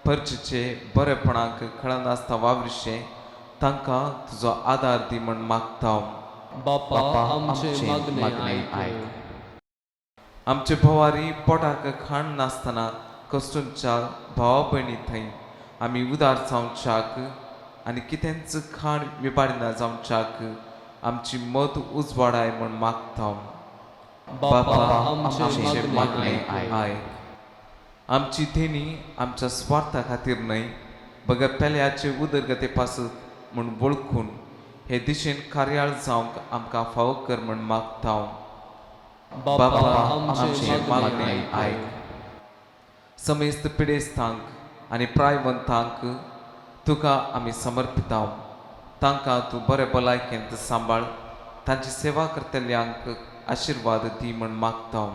परचेचे बरेपणाक खळनासतना वावरिशें तांकां तुजो आदार दी म्हूण मागता. बापा, आमचे मागणे आयक. आमचे भोवारी पोटाक खाण नासतना कश्टूंच्या भावा भयणी थंय आमी उदार जावच्याक आनी कितेंच खाण विबाडिना जावच्याक आमची मत उजवाडाय म्हूण मागता. बापा, आमचे मागणे आयक. आमची देणी आमच्या स्वार्था खातीर न्हय बगर पेल्याचे उदरगते पासत म्हूण वळखून हे दिशेन कार्याळ जावंक आमकां फावो कर म्हूण मागता. बापा, आमचे मागणे आयक. समेस्त पिडेस्तांक आनी प्रायवंतांक तुका आमी समर्पिता, तांकां तूं बरे भलायकेंत सांबाळ, तांची सेवा करतल्यांक आशिर्वाद दी म्हूण मागता.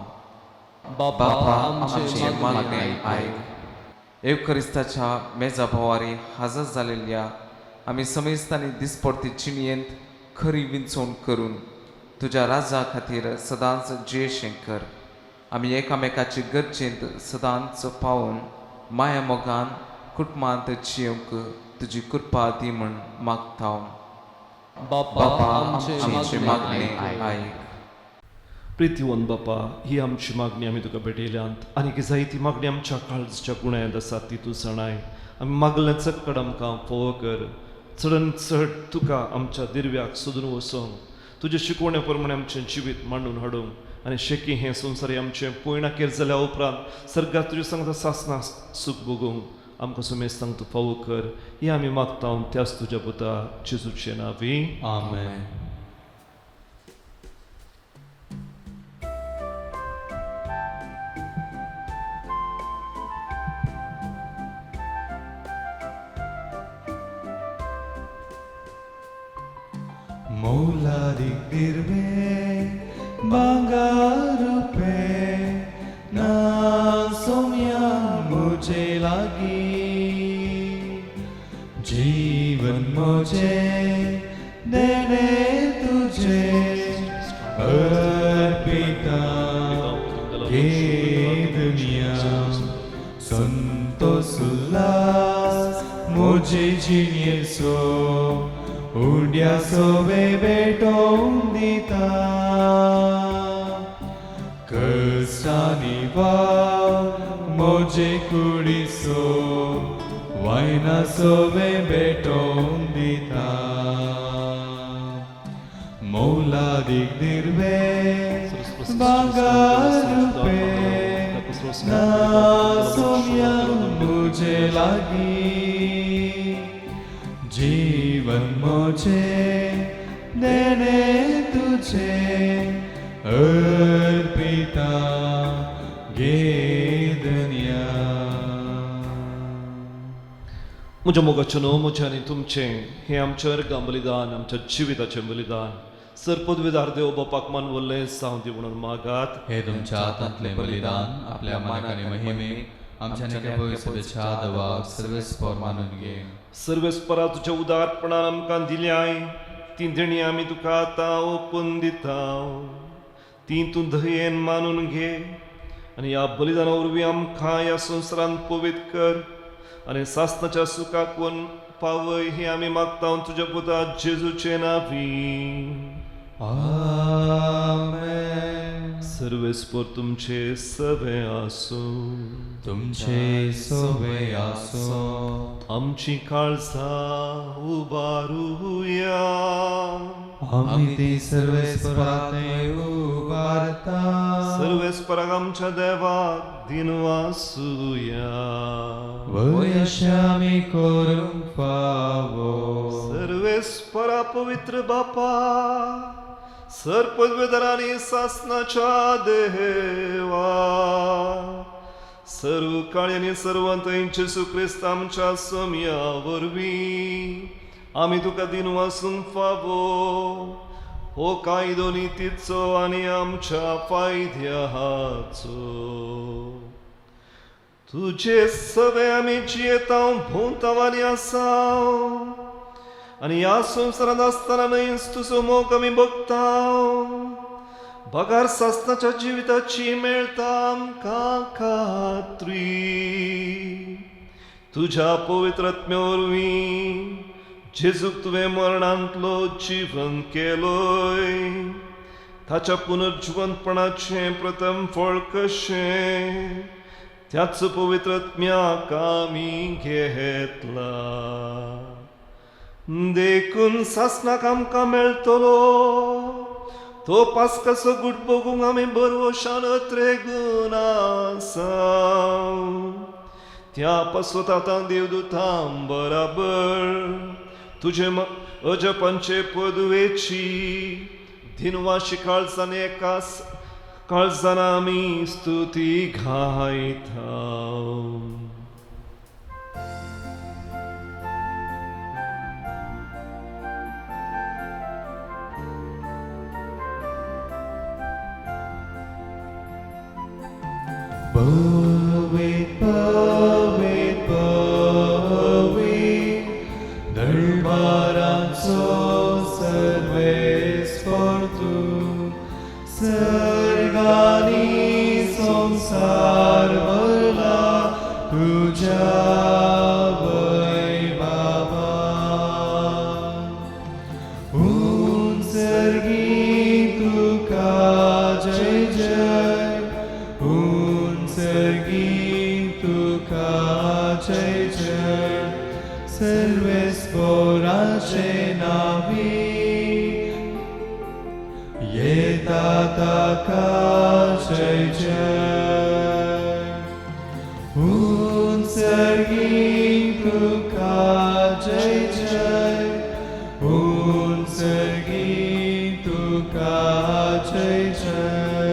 बापा, आमचे मागणे आयक. एवखरिस्ताच्या मेजा भोवारी हजर जालेल्या आमी समेस्तांनी दिसपडती जिणयेंत खरी विंचवण करून तुज्या राजा खातीर सदांच जियेशें कर. आमी एकामेकाचे गरजेंत सदांच पावून माया मोगान कुटुंबांत जियेवंक तुजी कृपा दी म्हूण मागता. बापा, आमचे मागणे आयक. प्रितीवन बापा, ही आमची मागणी आमी तुका भेटयल्यांत आनी जायती मागणी आमच्या काळजाच्या गुण्यात आसा ती तूं जाणाय. आमी मागलें चक्कड आमकां फोव कर, चडन चड तुका आमच्या दिर्व्याक सोदून वचोंक, तुजे शिकवणे प्रमाणे आमचें जिवीत मांडून हाडूंक आनी शेकी हें संवसारी आमचें पयणाकेर जाल्या उपरांत सर्गात तुज्या सांगता सासना सूख भोगूंक आमकां सुमेस्तांक तूं फावो कर. ही आमी मागता त्याच तुज्या पुता जेजूचे नांवी. आमेन. मोलादीक दिर्वे भांगर रुपे ना सोम्या मुझे लागी, जीवन मुझे देने तुझे अर्पिता के दुनिया, संतोष उल्लास मुझे जिणयेचो उड्या सोवे भेटोवन दिता, कश्टांनी वाव म्हजे कुडीचो वायना सोवे भेटोवन दिता, मोलादीक दिर्वे भांगर रुपे ना सोम्या मुझे लागी, जीवन मुझे देने तुझे अर्पिता गे दुनिया. म्हज्या मोगाचें न्हू म्हजें आनी तुमचें हें आमचें अर्गां बलिदान, आमच्या जिविताचें बलिदान सर पदवीदार देव बापाक मानवल्लें जावं दी म्हणून मागात. हे तुमच्या हातांतलें बलिदान आपल्या मानाक आनी महिमेक आमच्या निक्या भविष्याच्या दवाक सर्वेस्पोर मानून घे. सर्वेस्परा तुज्या उदारपणान आमकां दिल्याय ती देणी आमी तुका आतां ओपून दिता. ती तूं दयेन मानून घे आनी ह्या बलिदाना वरवीं आमकां ह्या संवसारांत पवित्र कर आनी सासणाच्या सुखाक वन पावय हें आमी मागता तुज्या पुता जेजूचे नांवी. आमेन. सर्वेस्पोर तुमचे सवे आसूं. तुमचे सोवे आसो. आमची काळजां उबारुया. आमी ती सर्वेस्परांत उबारता. सर्वेस्पराक आमच्या देवाक दिनवासुया. वयशे आमी करूंक फावो. सर्वेस्परा पवित्र बापा, सर पदवेदारांनी सासनाच्या देवा, सर्व काळी आनी सर्वंत जेजू क्रिस्त आमच्या सम्या वरवीं आमी तुका दिनवासूंक फावो. हो कायदो नितीचो आनी आमच्या फायद्याचो. तुजे सवे आमी जियेतांव, भोंवतांव आनी आसाव आनी ह्या संवसारांत आसतना न्हयच तुजो मोग आमी बगताव. बगार सासणाच्या जिविताची मेळटा आमकां खात्री. तुज्या पवित्र आत्म्या वरवीं जेजूक तुवें मरणांतलो जिवन केलोय, ताच्या पुनर्जिवंतपणाचें प्रथम फळ कशें त्याच पवित्र आत्म्याक आमी घेतला. देखून सासणाक आमकां मेळटलो तो पास्काचो गूट बगूंक आमी बरवशान त्रेगून आसा. त्या पासत आतां देवदूतां बराबर तुजे अजपांचे पदवेची दिनवाशी काळजान एकास काळजान आमी स्तुती गायता. पवित पवित पवित दरबाराचो सर्वेस्पोर तूं, सर्गांनी संवसार भरला तुज्या वैभवान. उंचर्गी तुका जय जय, उंचर्गी तुका जय जय, सर्वेस्पोराचे नावी येता ताका जय जय. उंचर्गी तुका जय जय, उंचर्गी तुका जय जय.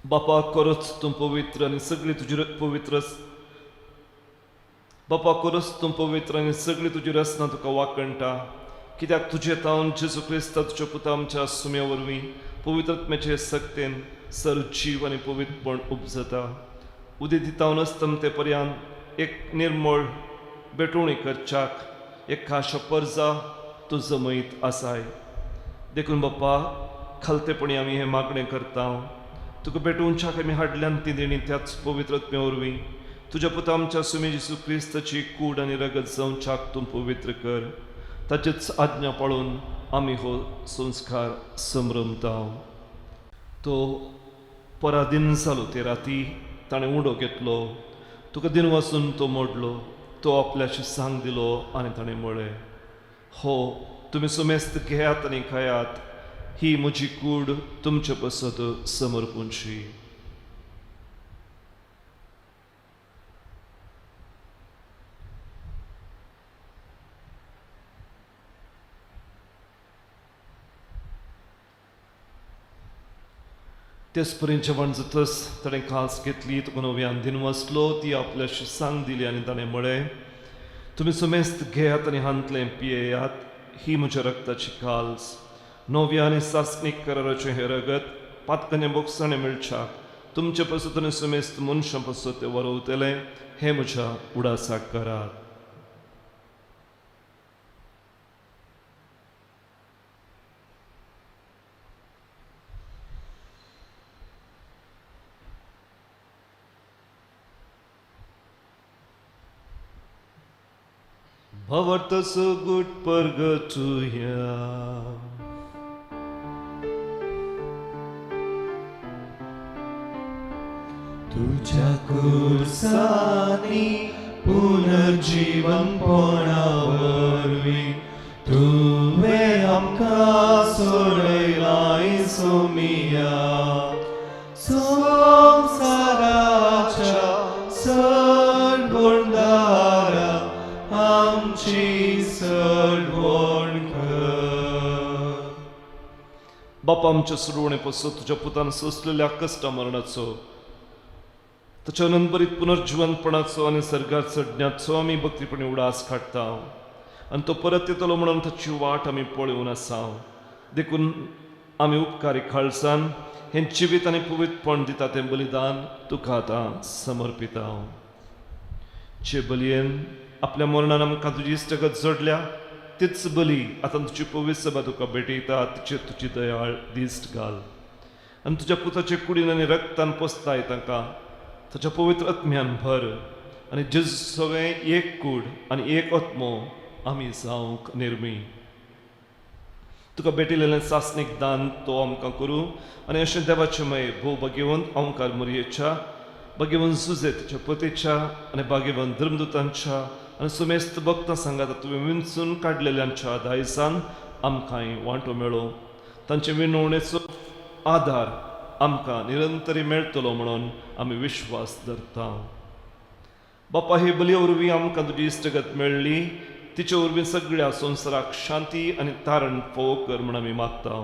बापा खरोच तूं पवित्र आनी सगळी तुजी पवित्र. बापा खरोच तूं पवित्र आनी सगळी तुजी रचना तुका वाकणटा. कित्याक तुजे तावन जेजू क्रिस्ता तुज्या पुता आमच्या सुम्या वरवीं पवित्र आत्म्याचे सक्तेन सर जीव आनी पवित्रपण उपजता. उदें दितावन अस्तमते पर्यंत एक निर्मळ भेटवणी करच्याक एक खाशा परजा तूं जमयत आसाय. देखून बापा खालतेपणी आमी हें मागणें करता. तुका भेटोवच्याक आमी हाडल्यान ती देणी त्याच पवित्र आत्म्या वरवीं तुज्या पुता आमच्या सुमी जेजू क्रिस्ताची कूड आनी रगत जावच्याक तूं पवित्र कर. ताचेच आज्ञा पाळून आमी हो संस्कार संभ्रमता. तो पराधीन जालो ते राती ताणें उडो घेतलो, तुका दिन वाचून तो मोडलो, तो आपल्याशी सांग दिलो आनी ताणें म्हळें, हो तुमी सुमेस्त घेयात आनी खायात, ही म्हजी कूड तुमचे पसत समर्पूंची. तेच परीन जेवण जातच ताणें कास घेतली, तुका नव्यान दिन वाचलो, ती आपल्याशी सांग दिली आनी ताणें म्हळें, तुमी सुमेस्त घेयात आनी हांतलें पियेयात, ही म्हज्या रक्ताची काल्स, नव्या आनी सासणीक कराराचें हें रगत पातकांचे बोगसाणे मेळच्याक तुमचे पासत आनी समेस्त मनशां पासत ते वरवतले हें म्हज्या उडासाक करात. भवत सुगुट परगटुया. तुझ्या कुर्सानी पुनर्जीवनपणा वरवीं तुवें आमकां सोडयलाय सोमिया. संवसाराच्या सडवणदारा आमची सडवण कर. बापा आमच्या सुरवणे पासून तुज्या पुतान सोंसलेल्या कश्टा मरणाचो ताच्या अनंतभरीत पुनर्जिवंतपणाचो आनी सर्गार चडण्याचो आमी भक्तीपणी उडास काडटा आनी तो परत येतलो म्हणून ताची वाट आमी पळोवन आसा. देखून आमी उपकारी खालसान हें जिवीत आनी पवित्रपण दिता तें बलिदान तुका आतां समर्पिता. जे बलयेन आपल्या मरणान आमकां तुजी इश्टगत जोडल्या तीच बली आतां तुजी पवित्र सभा तुका भेटयता तिचेर तुजी दयाळ दिश्ट घाल आनी तुज्या पुताचे कुडीन आनी रक्तान पोसताय तांकां ताच्या पवित्र आत्म्यान भर आनी जेजू सगळें एक कूड आनी एक आत्मो आमी जावंक निर्मी. तुका भेटिल्लें सासणीक दान तो आमकां करूं आनी अशें देवाचें मय भोव भाग्यवंत ओंकार मोरयेच्या भाग्यवंत सुजेतच्या पतीच्या आनी भाग्यवंत धर्मदूतांच्या आनी सुमेस्त भक्तां सांगात तुवें विंचून काडलेल्यांच्या दायसान आमकांय वांटो मेळो. तांचे विनवणेचो आदार आमकां निरंतरी मेळटलो म्हणून आमी विश्वास धरता. बापा हे बलये वरवीं आमकां तुजी इश्टगत मेळ्ळी तिचे वरवीं सगळ्या संवसाराक शांती आनी तारण फावो कर म्हूण आमी मागता.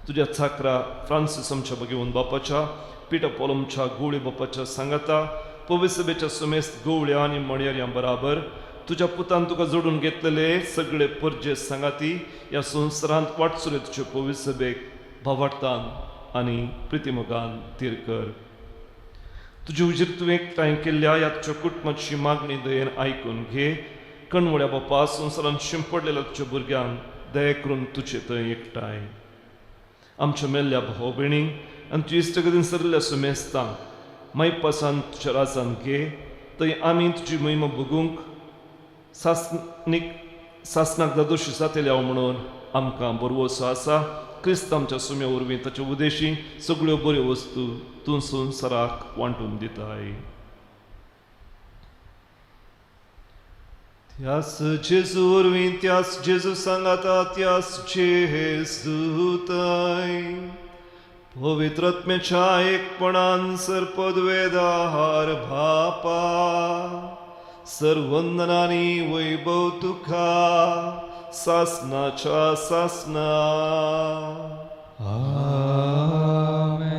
तुज्या चाकरा फ्रांसीस आमच्या भगवंत बापाच्या पिटर पोलमच्या गोवळी बापाच्या सांगाता पवित्र सभेच्या सुमेस्त गोवळ्या आनी मणयाऱ्यां बराबर तुज्या पुतान तुका जोडून घेतलेले सगळे परजे सांगाती ह्या संवसारांत वाटसुरे तुजे पवित्र सभेक भावार्थान आनी प्रितीमोगान तीर कर. तुजे उजीर तुवें एकठांय केल्ल्या ह्या तुज्या कुटुंबाची मागणी दयेन आयकून घे. कणवळ्या बापा संवसारांत शिंपडलेल्या तुज्या भुरग्यांक दया करून तुजे थंय एकठांय आमच्या मेल्ल्या भाव भयणींक आनी तुजी इश्टगतीन सरिल्ल्या सुमेस्तांक मायपासान तुज्या राजान घे थंय आमी तुजी महिमा भोगूंक सासणीक सासणाक दादोशी जातले हांव म्हणून आमकां बरवसो आसा. क्रिस्त आमच्या सुम्या वरवीं ताचे उदेशी सगळ्यो बऱ्यो वस्तू तूं संवसाराक वांटून दिताय. त्यास जेजू वरवीं त्यास जेजू सांगाता त्यास जेजूताय पवित्र आत्म्याच्या एकपणान सर्पद्वेदार भापा सर्वंदनानी वैभव तुका सासनाच्या सासना. आमेन.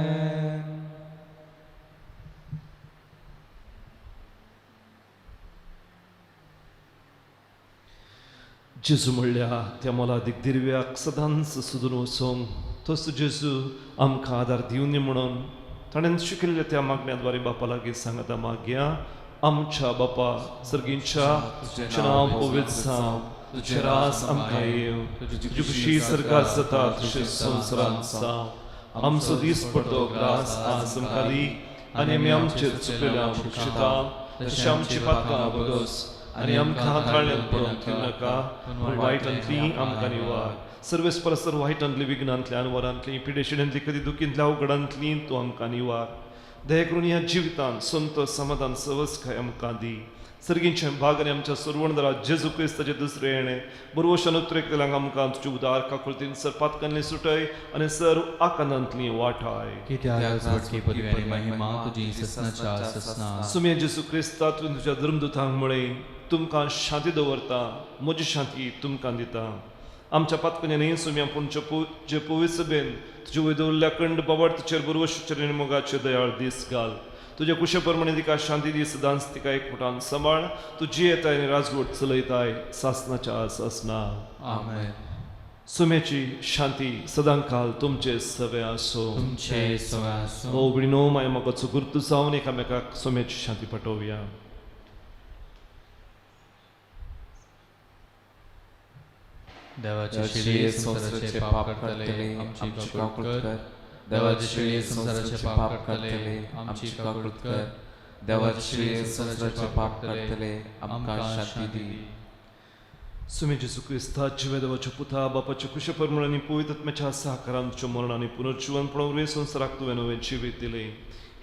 जेजू म्हणल्या त्या मोलादीक दिर्व्याक सदांच सुदून वचोंक तसो जेजू आमकां आदार दिवनी म्हणून ताणें शिकयल्ल्या त्या मागण्या द्वारे बापा लागीं सांगता मागया. आमच्या बापा सर्गींच्या तुजें नांव पवित्र जावं, तुजें राज आमकां येवं, तुजी खुशी सर्गार जाता तशें संवसारांत जावं. आमचो दीस पडतो ग्रास आज आमकां दी आनी आमी आमचेर चुकलेल्या शिक्षिता तशें आमची पातकां बगस आनी आमकां ताळ्यांत पडोवंक दिवं नाका पूण वायटांतली आमकां निवार. सर्वेस परसर वायटांतली विघ्नांतल्यान वरांतली पिडेशिण्यांतली कधी दुखींतल्या अवघडांतली तूं आमकां निवार. दया करून ह्या जिवितांत संतोष समाधान सवसकाय आमकां दी. सर्गींचें भाग आनी आमच्या सुरवणदारा जेजू क्रिस्ताचें दुसरें येणें बरवशान उतरेकतल्यांक आमकां तुजे उदार काकुळतीन सर पातकांतली सुटय आनी सर आकांतांतली वाटाय. सुम्या जेजू क्रिस्ता तुवें तुज्या धर्मदूतांक म्हळें तुमकां शांती दवरता म्हजी शांती तुमकां दिता. आमच्या पातकांनी न्ही सुम्या पूण जे पवित्र सभेन तुजे वयर दवरिल्ल्या कंड बाबार्थाचेर बरवशाचेर मोगाचेर दयाळ दीस घाल. तुज्या कुशे प्रमाणे तिका शांती दी सदांच तिका एकमुटान सांबाळ. तूं जियेताय आनी राजवट चलयताय सासनाच्या सासना. आमेन. सुम्याची शांती सदांकाल तुमचे सवे आसो. तुमचे सगळें आसूं. भाव भयणीनो, माया मोगाचो गुर्तू जावन एकामेकाक सोम्याची शांती पाठोवया. देवाचे शिळये संवसाराचे पाप काडटले आमची काकूट कर. देवाचे शिळये संवसाराचे पाप काडटले आमची काकूट कर. देवाचे शिळये संवसाराचे पाप काडटले आमकां शांती दी. सुमे जेजू क्रिस्ता जिवे देवाच्या पुता बापाच्या कुशे परमळ आनी पवित्र आत्म्याच्या सहकारान तुज्या मरण आनी पुनर्जिवनपणा वरवीं संवसाराक तुवें नवें जिवीत दिलें.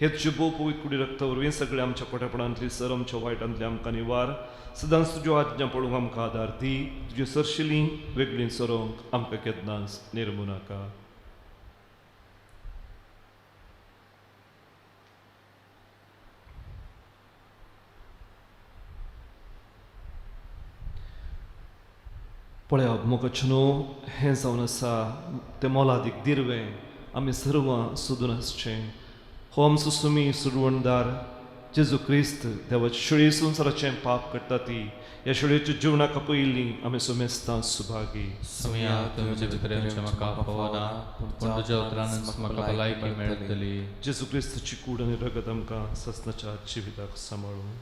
हे तुजे भोव पवित्र कुडी रक्ता वरवीं सगळे आमच्या कोटेपणांतली सर आमच्या वायटांतली आमकां निवार. सदांच तुज्यो आज्ञा पळोवंक आमकां आदार दी. तुजे सरशिली वेगळी सरोंक आमकां केन्नाच निर्मू नाका. पळया मोगाचें हें जावन आसा तें मोलादीक दिर्वें आमी सर्वां सोदून आसचें. हो आमचो सुमी सुरवणदार जेजू क्रिस्त देवाचे शिळी संवसाराचें पाप करता ती ह्या शिळयेच्या जिवनाक पयलीं आमी सुमेस्तां सुभागी. सुमया तुमचे भितर येवचें म्हाका फावना, पूण तुज्या उतरानच म्हाका भलायकी मेळटली. जेजू क्रिस्ताची कूड आनी रगत आमकां ससनाच्या जिविताक सांबाळूं.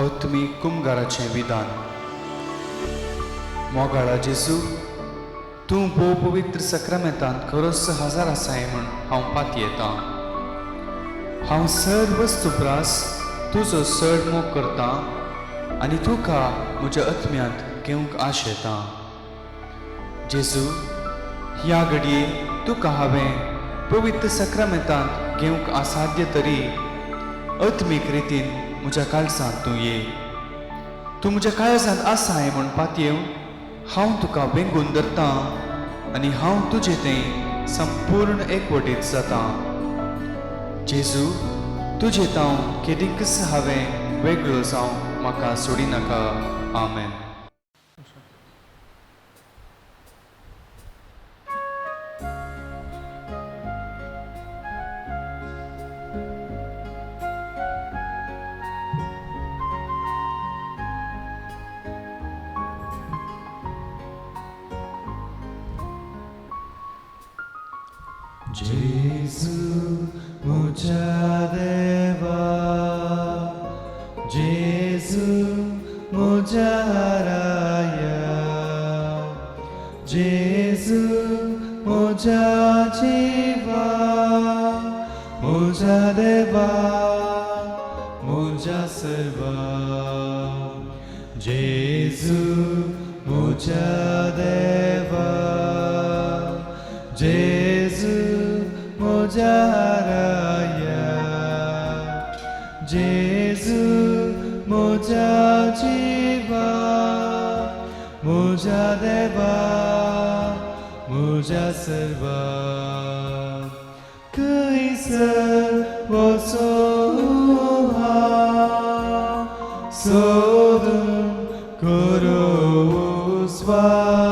अत्मीक कुमगाराचें विधान. मोगाळा जेजू, तूं भोव पवित्र सक्रामेंतांत खरोच हजार आसाय म्हूण हांव पातयेतां. हांव सर्व वस्तू तुजो चड मोग करतां आनी तुका म्हज्या आत्म्यांत घेवंक आशेतां. जेजू, ह्या घडये तुका हांवें पवित्र सक्रामेंतांत घेवंक असाध्य तरी आत्मीक रितीन म्हज्या काळजांत तूं ये. तूं म्हज्या काळजांत आसाय म्हूण पातयेवन हांव तुका वेंगून धरतां आनी हांव तुजे तें संपूर्ण एकवटीत जातां. जेजू, तुजे तांव केदींकच हांवें वेगळो जावं म्हाका सोडिनाका. आमेन. जेजू म्हज्या देवा, जेजू म्हज्या राया, जेजू म्हज्या जिवा, म्हज्या देवा, म्हज्या सर्वा. जेजू म्हज्या देवा, जेजू म्हज्या राया, जेजू म्हज्या जिवा, म्हज्या देवा, म्हज्या सर्वा. खंयसर वचूं हांव सोदून करूं स्वास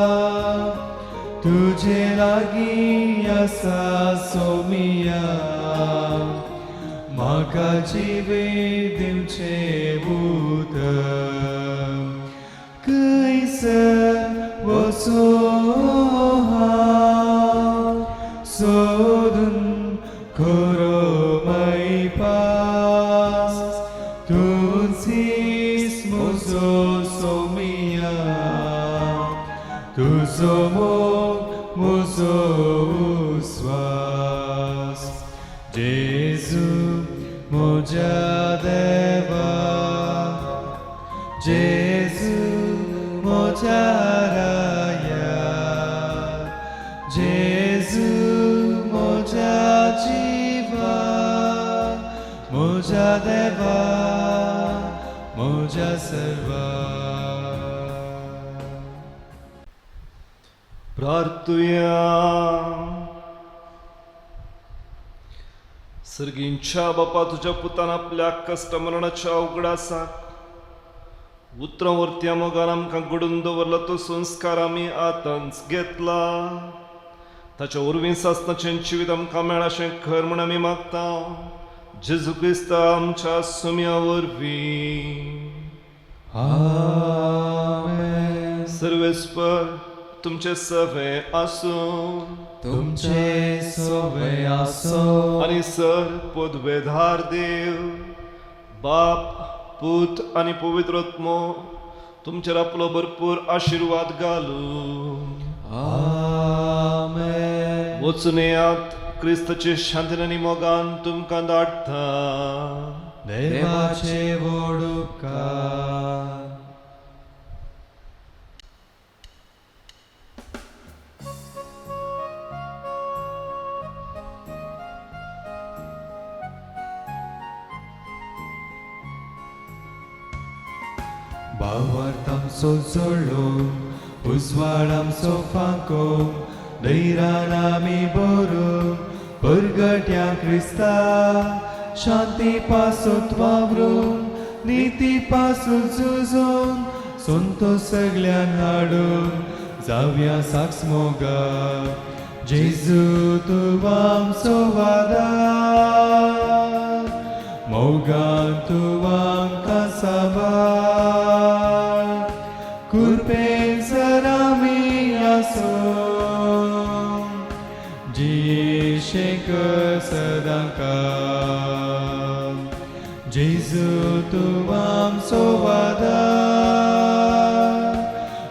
तुजे लागीं आसा सोमिया, म्हाका जिवीत दिवचें उतर. खंयसर वचूं हांव सोदून खरो मैपास तुजीच म्हजो सोमिया, तुजो मोग म्हजो उस्वास. जेजू म्हज्या देवा, जेजू म्हज्या राया, जेजू म्हज्या जिवा, म्हज्या देवा, म्हज्या सर्वा. प्रार्थुया. सर्गींच्या बापा, तुज्या पुतान आपल्या कश्ट मरणाच्या उगडासाक उतरां वरत्या मोगान आमकां घडून दवरला तो संस्कार आमी आतांच घेतला. ताच्या वरवीं सासनाचें जिवीत आमकां मेळाशें खर म्हूण आमी मागता. जेजू क्रिस्ता आमच्या सुम्या वरवीं. आमेन. सर्वेस्पर तुमचे सवे आसूं. तुमचे सोवे आसो. आनी सर पदवेधार देव बाप पूत आनी पवित्र आत्मो तुमचेर आपलो भरपूर आशिर्वाद घालूं. आमेन. वचून येयात, क्रिस्ताचे शांतीन आनी मोगान तुमकां धाडटा. देवाचे व्हड उपकार. भावार्थ आमचो जोडलो, उजवाड आमचो फांको, धैरान आमी बरो परगट्या क्रिस्ता, शांती पासून वावरून, निती पासून झुजून, संतोष सगळ्यान हाडून जावया साक्ष मोगा. जेजू तूं आमचो आदार, मोगान तूं आमकां साबार, कृपेन सर आमी आसूं, जियेशे कर सदां काळ. जेजू तूं आमचो आदार,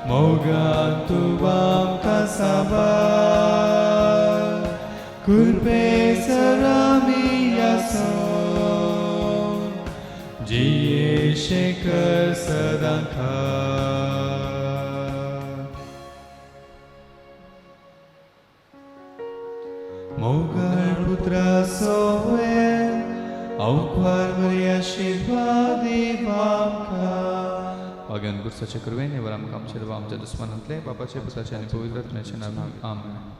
मोगान तूं आमकां साबार, कृपेन सर आमी आसूं, जियेशे कर सदां काळ. मोगाळ पुत्रा सोवे अवक्वार बरी आशिर्वाद आमकां. भाग्यान गुरसाचे कृपेन हे वर आमकां आमचे देवा आमच्या दुस्मनांतले बापाचे पुताचे आनी पवित्र आत्म्याचे नांवान. आमेन.